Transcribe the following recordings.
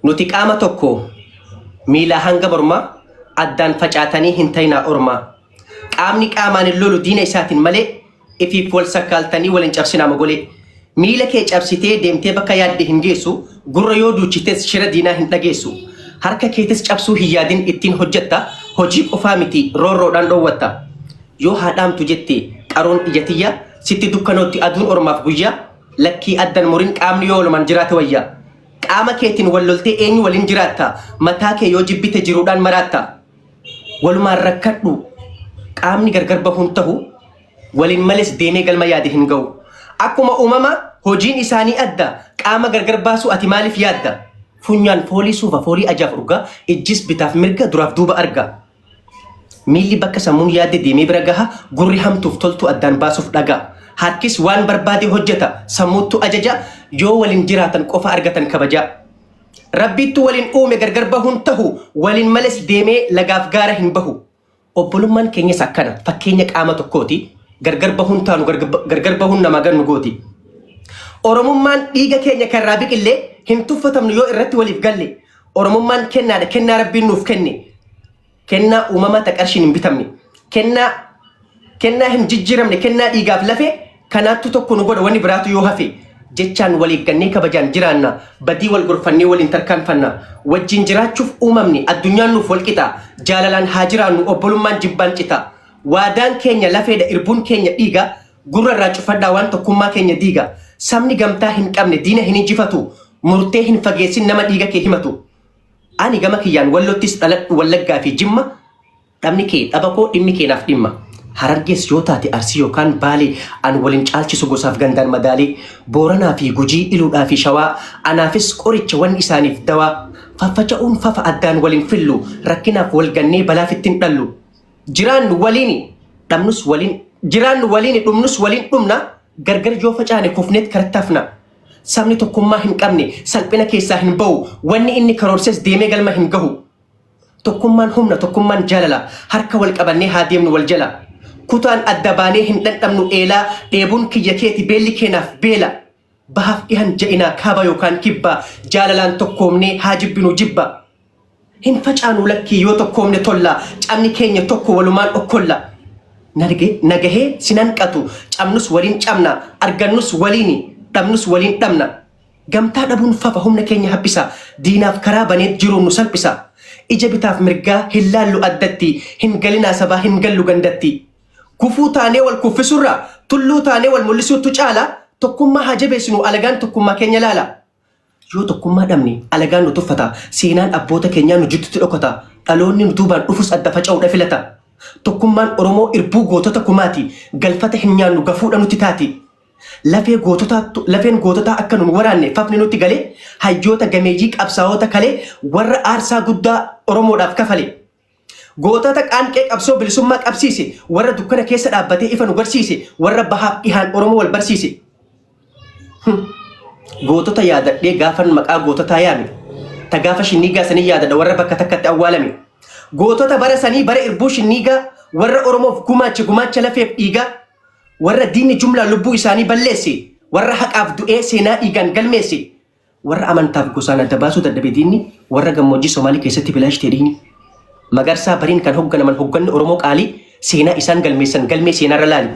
Nuti qaama tokko miilaa hanga mormaa addaan facaatanii hin ta'inaa ormaa. Qaamni qaamaan hin lolu diina isaatiin malee ifiif wal sakkaaltanii wal hin cabsinaa mogolee. Miila kee cabsitee deemtee bakka yaadde hin geessu, gurra yoo duuchites shira diinaa hin dhageessu. Harka keetis cabsuu hin yaadin ittiin hojjetta, hojii qofaa miti roorroodhaan dhoowwatta. Yoo haa dhaamtu jette qaroon ija tiyya, sitti dukkanootti aduun ormaaf guyyaa, lakkii addan murin qaamni yoo walumaan jiraate wayya. Qaama keetiin wal loltee eenyu waliin jiraatta? Mataa kee yoo jibbite jiruudhaan maraatta. Walumaan rakkadhu qaamni gargar bahuun tahu waliin males deemee galma yaade hin gahu. Akkuma uumama hojiin isaanii adda qaama gargar baasuu ati maaliif yaadda? Funyaan foolii suufa foolii ajaaf urgaa ijjis bitaaf mirga duraaf duuba arga. Miilli bakka sammuun yaadde deemee bira gaha, gurri hamtuuf toltuu addaan baasuuf dhaga. Harkis waan barbaade hojjeta, sammuuttu ajaja, yoo waliin jiraatan qofa argatan kabajaa. Rabbiittu waliin uume gargar bahuun tahu, waliin males deemee lagaaf gaara hin bahu. Obbolummaan keenyas akkana, fakkeenya qaama tokkooti, gargar bahuun taanu gargar bahuun namaa gad nu gooti. Oromummaan dhiiga keenya kan irraa biqille, hin tuffatamnu yoo irratti waliif galle. Oromummaan kennaadha, kennaa Rabbiin nuuf kenne. Kennaa uumamaa ta qarshiin hin bitamne. Kennaa kennaa hin jijjiiramne, kennaa dhiigaaf lafee kanaattu tokko nu godha wanni biraatu yoo hafe. Jechaan wal eeggannee kabajaan jiraanna. Badii wal gorfannee waliin tarkaanfanna. Wajjin jiraachuuf uumamne addunyaan nuuf wal qixa. Jaalalaan haa jiraannu obbolummaan jibbaan cita. Waadaan keenya lafeedha irbuun keenya dhiiga. Gurra irraa cufadhaa waan tokkummaa keenya diiga. Sabni gamtaa hin qabne diina hin injifatu. Murtee hin fageessin nama dhiiga kee himatu. Ani gama kiyyaan Wallottis dhaladhu Wallaggaa fi Jimma dhabni kee dhaba koo dhimmi kee naaf dhimma. Harargees yoo taate Arsii yookaan Baalee an wal hin caalchisu gosaaf gandaan madaalee. Booranaa fi Gujii Iluudhaa fi Shawaa anaafis qoricha wanni isaaniif dawaa. Faffaca'uun fafa addaan wal hin fillu rakkinaaf wal gannee balaaf itti hin dhallu. Jiraannu waliini dhabnus waliin jiraannu waliini dhumnus waliin dhumna gargar yoo facaane kufneet karatti hafna. Sabni tokkummaa hin qabne salphina keessaa hin bahu, wanni inni karoorses deemee galma hin gahu. Tokkummaan humna, tokkummaan jaalala, harka wal qabannee haa deemnu wal jala. Kutaan adda baanee hin dhandhamnu eelaa, dheebuun kiyya keeti beelli kee naaf beela. Bahaaf dhihan ja'inaa kaaba yookaan kibba, jaalalaan tokkoomnee haa jibbinu jibba. Hin facaanu lakkii yoo tokkoomne tolla, cabni keenya tokko walumaan okkolla. Na gahee sin hanqatu, cabnus waliin cabna, argannus waliini, dhabnus waliin dhabna. Gamtaa dhabuun fafa humna keenya haphisa, diinaaf karaa baneet jiruun nu salphisa. Ija bitaaf mirgaa hin laallu addatti, hin galinaa sabaa hin gallu gandatti. Gufuu taanee wal kuffisurra, tulluu taanee wal mul'isuuttu caala, tokkummaa haa jabeessinu alagaan tokkummaa keenya laala. Yoo tokkummaa dhabne alagaan nu tuffata, seenaan abboota keenyaa nu jidduutti dhokata, dhaloonni nu duubaan dhufus adda faca'uudha filata. Tokkummaan Oromoo irbuu gootota kumaati, galfata hin nyaannu gafuudha nutti taati. Lafee goototaattu, lafeen goototaa akka nun waraanne fafni nutti gale, hayyoota gameeyyii qabsaa'ota kale, warra aarsaa guddaa Oromoodhaaf kafale. Gootota qaanqee qabsoo bilisummaa qabsiise, warra dukkana keessa dhaabbatee ifa nu garsiise, warra bahaaf dhihaan Oromoo wal barsiise. Gootota yaadadhee gaafan maqaa goototaa yaame. Ta gaafa shinniigaa sanii yaadadha warra bakka takkatti awwaalame. Gootota bara sanii bara irbuu shinniigaa warra Oromoof gumaache gumaacha lafeef dhiigaa warra diinni jumlaan lubbuu isaanii balleesse warra haqaaf du'ee seenaa dhiigaan galmeesse Warra amantaaf gosaan adda baasuu dadhabe diinni, warra gammoojjii Somaalii keessatti bilaash ta'e dhiigni. Magarsaa Bariin kan hogganaman hogganni Oromoo qaalii seenaa isaan galmeessan galmee seenaarra laali.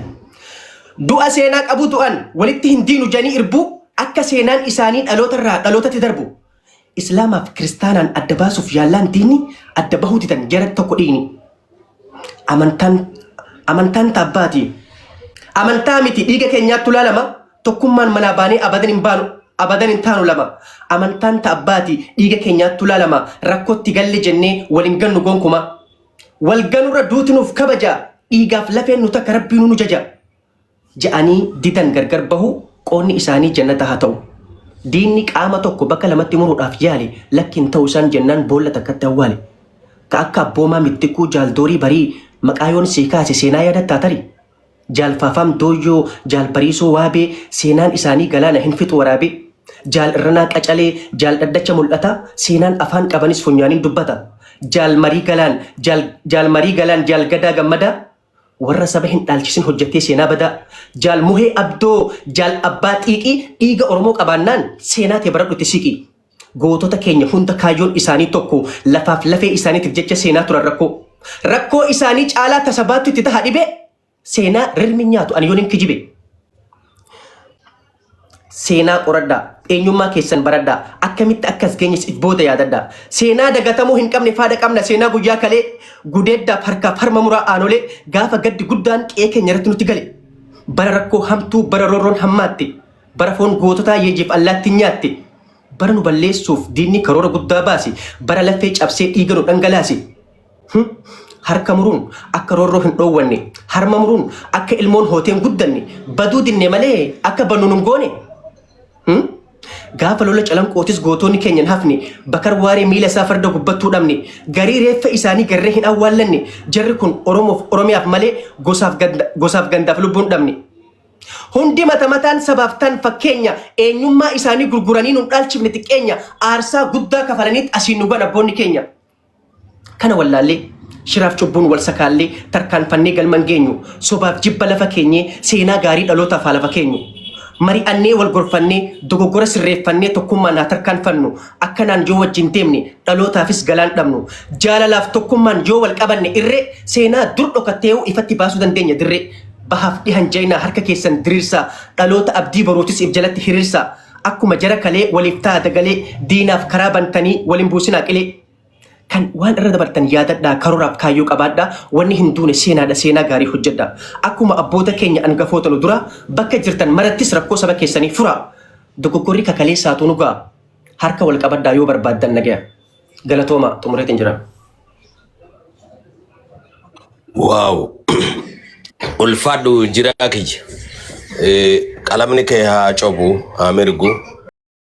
Du'a seenaa qabu du'an walitti hin diinu janii irbuu akka seenaan isaanii dhalootarraa dhalootatti darbu. Islaamaaf kiristaanaan adda baasuuf yaallaan diinni adda bahuu didan jara tokko dhiigni. Amantaan amantaan taabbaati. Amantaa miti dhiiga keenyaattu laalama tokkummaan manaa baanee abadan hin baanu abadan hin taanu lama. Amantaan taabbaati dhiiga keenyaattu laalama rakkootti galle jennee wal hin gannu gonkuma. Wal ganurra duuti nuuf kabaja dhiigaaf lafeen nu takka rabbiinuu nu jaja. Ja'anii didan gargar bahu qoonni isaanii jannata haa ta'u. Diinni qaama tokko bakka lamatti muruudhaaf yaale lakki hin ta'u isaan jennaan boolla takkatti awwaale. Ka akka Abboomaa Mittikkuu Jaal Doorii Barii maqaa yoon sii kaase seenaa yaadattaa tarii? Jaal Faafaam Dooyyoo Jaal Bariisoo Waabee seenaan isaanii galaana hin fixu waraabee. Jaal Irranaa Qacalee Jaal Dhaddacha Mul'ataa seenaan afaan qabanis funyaaniin dubbata. Jaal Marii Galaan Jaal Jaal Marii Galaan Jaal Gadaa Gammadaa Warra saba hin dhaalchisin hojjattee seenaa badaa. Jaal Muhee Abdoo, Jaal Abbaa Xiiqii dhiiga Oromoo qabaannaan seenaa tee baradhu itti siqi. Gootota keenya hunda kaayyoon isaanii tokko lafaaf lafee isaaniitiif jecha seenaa turan rakkoo. Rakkoo isaanii caalaa tasa baattu itti taha dhibee seenaa rirmi nyaatu ani yoon hin kijibe. Seenaa qoradhaa, eenyummaa keessan baradhaa, akkamitti akka as geenyes if booda yaadadhaa. Seenaa dagatamuu hin qabne faada qabna seenaa guyyaa kalee gudeeddaaf harkaaf harma muraa aanolee gaafa gaddi guddaan qe'ee keenya irratti nutti gale. Bara rakkoo hamtuu bara roorroon hammaatte bara foon goototaa yeejiif allaattiin nyaatte bara nu balleessuuf diinni karoora guddaa baase bara lafee cabsee dhiiga nu dhangalaase. Harka muruun akka roorroo hin dhoowwanne, harma muruun akka ilmoon hootee hin guddanne, baduu dinne malee akka bannu nun goone. Gaafa lola calanqootis gootonni keenya hin hafne, Bakar Waaree miila isaa farda gubbattuu dhabne, garii reeffa isaanii garree hin awwaallanne, jarri kun Oromoof Oromiyaaf malee gosaaf ganda, gosaaf gandaaf lubbuu hin dhabne. Hundi mata mataan sabaaf tan fakkeenya, eenyummaa isaanii gurguranii nun dhaalchifne xiqqeenya, aarsaa guddaa kafalaniit asiin nu gan abboonni keenya. Kana wallaallee shiraaf cubbuun wal sakaallee tarkaanfannee galma hin geenyu. Sobaaf jibba lafa keenyee seenaa gaarii dhalootaaf haa lafa keenyu. Mari'annee wal gorfannee dogoggora sirreeffannee tokkummaan haa tarkaanfannu. Akkanaan yoo wajjin deemne dhalootaafis galaan dhabnu. Jaalalaaf tokkummaan yoo wal qabanne irree seenaa dur dhokattee'uu ifatti baasuu dandeenya dirree. Bahaaf dhihan jaynaa harka keessan diriirsaa dhaloota abdii boruutis if jalatti hiriirsaa. Akkuma jara kalee waliif ta'a dagalee diinaaf karaa bantanii wal hin buusinaa qilee. Kan waan irra dabartan yaadadhaa karooraaf kaayyoo qabaadhaa wanni hin duune seenaadha seenaa gaarii hojjedhaa. Akkuma abboota keenya angafoota nu duraa bakka jirtan marattis rakkoo saba keessanii furaa. Dogoggorri kakaleessaatuu nu ga'a. Harka wal qabadhaa yoo barbaaddan nagaya. Galatoomaa xumureetiin jira. Waaw. Ulfaadhu jiraa kiyya. Qalamni kee haa cobu, haa mirgu.